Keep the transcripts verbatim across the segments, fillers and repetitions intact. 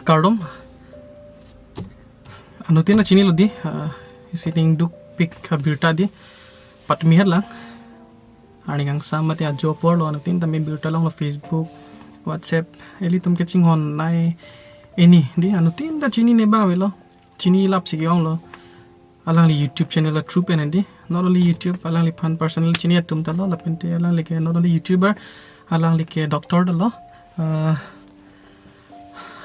Kardom. Anuttin ta chinilo di, ah, isi ning dukpik abirta di. Patumi het lang. Arni kangsam mate ajo apor lo, anuttin tame birta longlo Facebook, WhatsApp, ilitum kachinghon nai ini di, anuttin ta chinine ba avelo. Chini lapsi ke-onglo. Alangli YouTube channel a true pen di. Not only YouTube, alangliphan personal chini atum ta lo, lapente alangli ke not only YouTuber, alangli ke doctor ta lo. Ah,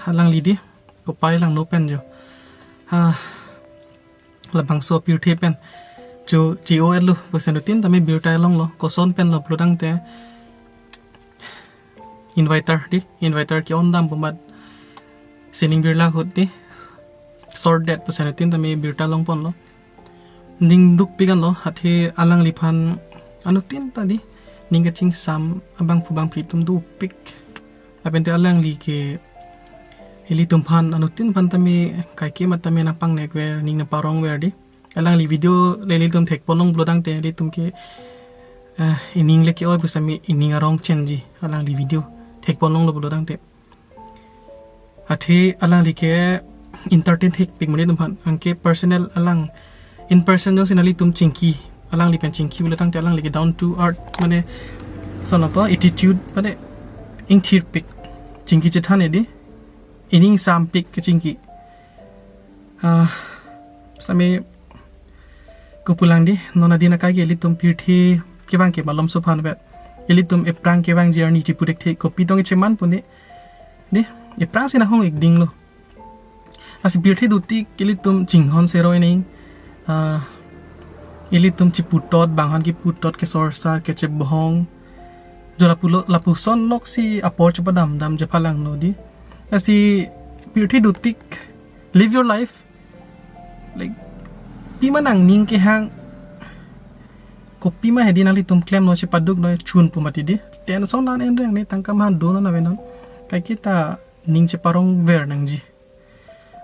alangli di, kopai langno pen jo. Ah, labangso pirthe pen jo, J O L lo, pusi anuttin tame birta longlo, koson pen lo pulotangte. Inviter di, inviter ke-on dam pu amat sining birla ahut di. Sordetpo pusi anuttin tame birta longponlo. Ning dukpik anlo, athe alangliphan anuttin ta di ning kachingsam abangphu bangphi atum dopik. Lapente alangli ke ilitum aphan, anuttin aphan tame kaike ma tame nangpangnek ver, ning nangparong ver di. Alangli video le ilitum thekpon long pulotangte ilitum ke, eh, ining le ke-oi pu sitame ining arong chenji, alangli video thekpon longlo pulotangte. Athe alangli ke entertain thekpik monit atum aphan, anke personal alang in person jongsi nanglitum chingki, alangli pen chingki pulotangte alangli ke down to earth, mane sonopo attitude, mane ingthirpik, chingki chethan di, ining sampik kechingki. Ah, sitame kopulang di, non adin akai ke ilitum pirthe kevang ke malomso aphan vet. Ilitum ephrang kevangji arni chipu thekthe, kopi tong cheman pon di. Di, ephrang si nahong-ik dinglo. Lasi pirthe dotik ilitum chinghon seroi ning. Ah, ilitum chiputot, bang aphan kiputot, kesorsar, kechebohong. Jo lapulo, lapuson loksi apor chepadam dam jephalangno di. Lasi pirthe dotik, live your life. Like, pima nangning kehang, kopima hedi nanglitum klemno, chepadukno chun pu mati di. Tension an en reng ne, tangka man do na na venon. Kaike ta ning cheparong ver nangji.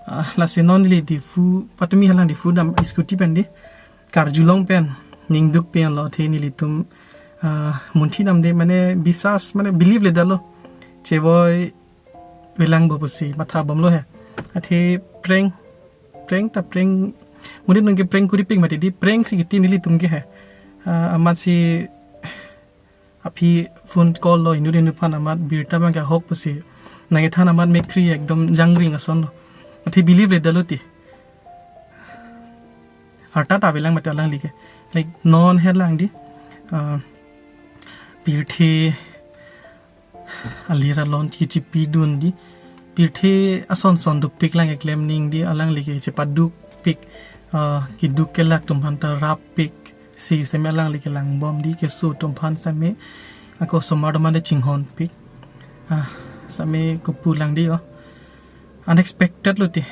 Ah, lasi non neli Diphu, patumi halang Diphu dam scooty pen di. Karjulong pen, ning duk pen lo athe nelitum, ah, munthi dam de, mane bisas, mane believe le dalo. Chevoi velang bo pusi matha bomlo he. Athe prank, prank ta prank, monit nung ke prank kuripik mati di, prank si kiti nelitum ke he. Ah, amatsi aphi phone call lo inut inut aphan, amat birta abang ke ahok pusi nangkethan amat mekkri ekdom jangring ason lo. Athe believe le dalo ti. Arta ta avelang mate alangli ke. Like non het lang di. Ah, pirthe alir alon chichipidun di. Pirthe ason son dukpik lang keklem ning di, alangli ke chepadukpik. Ah, keduk kelak atum aphan ta rappik. Si sitame alangli kelang bom di, keso atum aphan sitame. Ako osomar atum aphan ta chinghonpik. Ah, sitame kopulang di yo. Unexpected lo ti.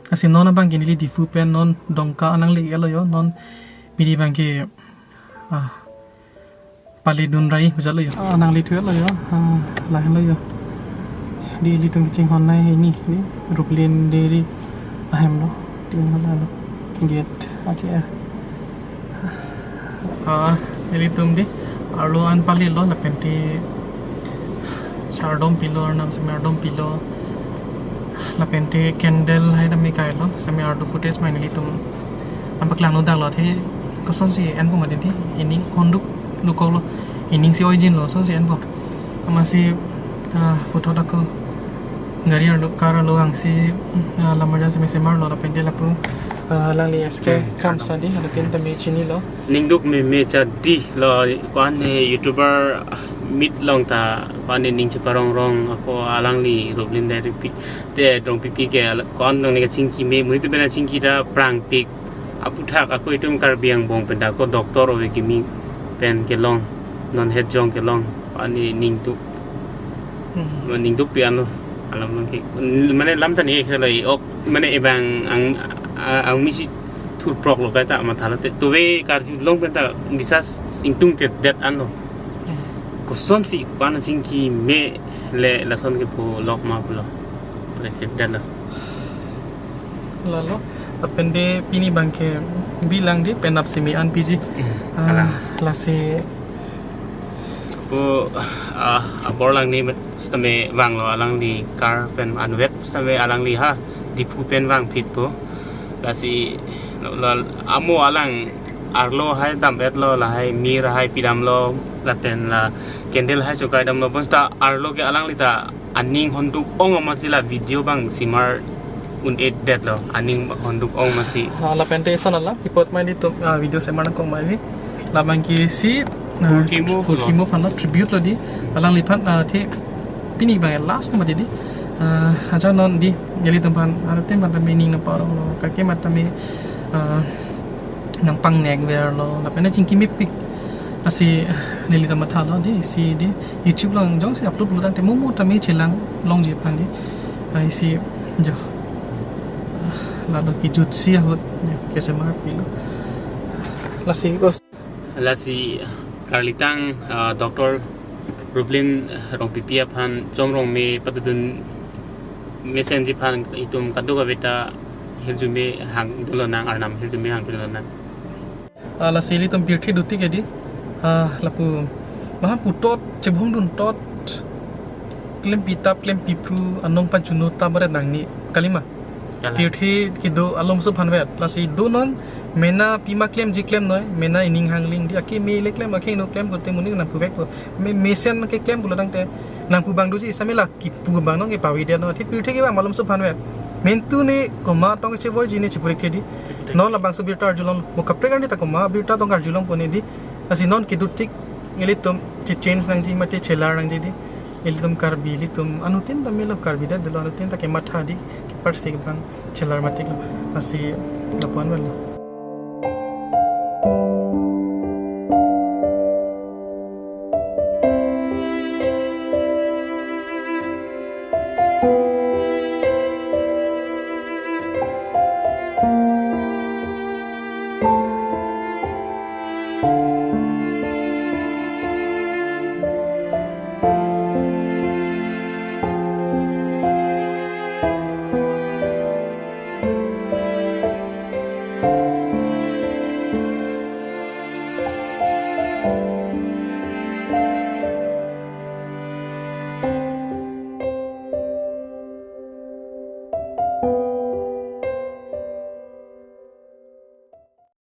Lasi non abang ke neli Diphu pen non Dongka nangle-etlo yo, non pini abang ke, ah, pale dun rai bajalo yo. Ah, nangle-etlo yo. Ah, lahenlo yo. Di ilitum kachinghon nai ini, di Ruplin Dairy ahem lo. Tin hala lo. Gate ache. Ah, ilitum di arlo an palilo, lapente chardom pilo, arnam sitame ardom pilo, lapente candle hai dam ni kailo, sitame ardo footage mai nelitum an paklangno daklo athe kosonsi enpo mati di, ining honduk dukoklo, ining si oijinlo, kosonsi enpo. Amatsi, ah, puthot ako gari arlo, car arlo angsi, ah, lamar jam sitame semarlo, lapente lapu, ah, alangli S K Kramsa di, anuttin tame chinilo. Ning duk meme cha di lo, ko-an ne YouTuber meet long ta, ko-an ne ning cheparong rong, ako alangli Ruplin Dairy pi, te Dongpipi ke, ala-, ko-an dong ne kachingki me, monit pen kachingki ta prangpik. Aputhak ako itum Karbi angbong pen ta ako doctor ove kimi pen kelong, non het jong kelong, ani ning duk. Hmm. Ning dukpik anlo, alam abang ke. Mane lam tani ek helai ok, mane ebang ang, a-, angmisi thurprok lo kaita mathalo te. Tuve karjulong pen ta bisas ingtungte det anlo. Hmm. Kosonsi ko-an chingki me le lason kepu lok ma pulo. Pre det lo. Lalo, lapente pini abang ke bilang di penap simi an piji. Hmm, ah, kalang. Lasi. Ko, ah, abor lang ni, Sitame vanglo alangli car pen anvet sitame alangli ha Diphu pen vangphitpo. Lasi la amo alang arlo hai dam-etlo, lahai mir hai pidamlo, lapen la candle hai chokaidamlo. Bonta arlo ke alangli ta aning honduk ong amatsi la video bang simar un-edetlo, aning honduk ong amatsi. Ah, lapen te ison alam, ipot mai di tum, ah, video semar nangkok mai di. Labang ke si, ah, Phurkimo Phurkimo aphan lo tribute lo di. Alangliphan, ah, the pini bang last ma di di. Ah, aja non di, nelitum aphan, ah, tem aphan tame ning nangparonglo, kake matame, ah, nangpangnek verlo, lapen chingki mepik. Lasi, ah, nelitum mathalo di, si di, YouTube along jongsi upload lo tangte mo mo tame chelang longji aphan di. Ah, isi jo. Ah, lalo kejutsi ahut, jo, kesemar pilo. Lasi kos. Lasi karlitang, ah, Doctor Rublin Rongpipi aphan Chom Rongme patudun mesenji aphan itum kadokave ta hirjume hangdun lonang, arnam hirjume hangdun lonang. Ah, lasi ilitum pirthe duti ke di. Ah, lapu mahan putot, chebong duntot, klempi tap, klempi phru, anong panchuno tap baret nangni. Kalima. Kalang. Pirthe kedo alomso aphan vet. Lasi do non mena pima klemji klemnoi, mena ining hangling di, ake mele klem, ake no klem, kote muning nangpuvekpo. Me, mesen keklem pulo tangte, nangpu bang doji, sitame la kipu bang nong ke pavi dia no. Athe pirthe ke bang alomso aphan vet. Mentu ne komat tong chevoiji ne chipurik the di. Chipurik. Non labangso birta arjulong, mo kaprek arni ta komat birta tong arjulongpo ne di. Lasi non kedo tik, ilitum che-change nangji mate chelar nangji di. Ilitum Karbi, ilitum anuttin ta melo Karbi det delo, anuttin ta kematha di, keparsik bang chelar matik lo. Lasi lapu-an melo.